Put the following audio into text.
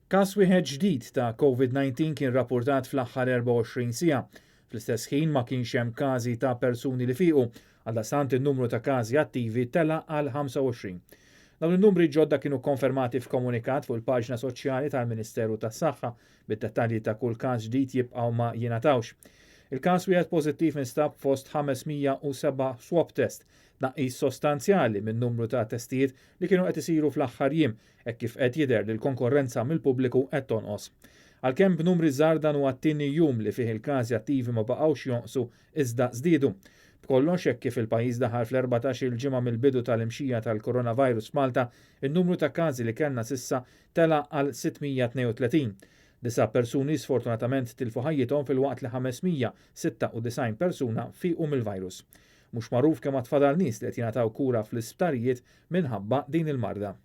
Każ wieħed ġdid ta' COVID-19 kien rapportat fl-aħħar 24 siegħa. Fl-istess ħin ma kienx hemm każi ta' persuni li fiequ, għaldaqstant in-numru ta' każi attivi tela' għal 25. Dawn in-numri ġodda kienu konfermati f'komunikat fuq il-paġna soċjali tal-Ministeru tas-Saħħa, bid-dettalji ta' kull każ ġdid jibqgħu ma jingħatawx. Il-każ wieħed pożittiv instab fost 507 swab test, tnaqqis sostanzjali min-numru ta' testijiet li kienu qed isiru fl-aħħar jiem hekk kif qed jidher li l-konkorrenza mill-pubbliku qed tonqos. Għalkemm b'numri żgħar, dan huwa t-tieni jum li fih il-każi attivi ma baqgħux jonqsu iżda żdiedu. B'kollox, hekk kif il-pajjiż daħal fl-14 il-ġimgħa mill-bidu tal-imxija tal-coronavirus f'Malta, in-numru ta' każi li kellna s'issa tela' għal 632. Disa' persuni sfortunatament tilfu ħajjithom filwaqt li 596 persuna fiequ mill-virus. Mhux magħruf kemm għad fadal nies li qed jingħataw kura fl-isptarijiet minħabba din il-marda.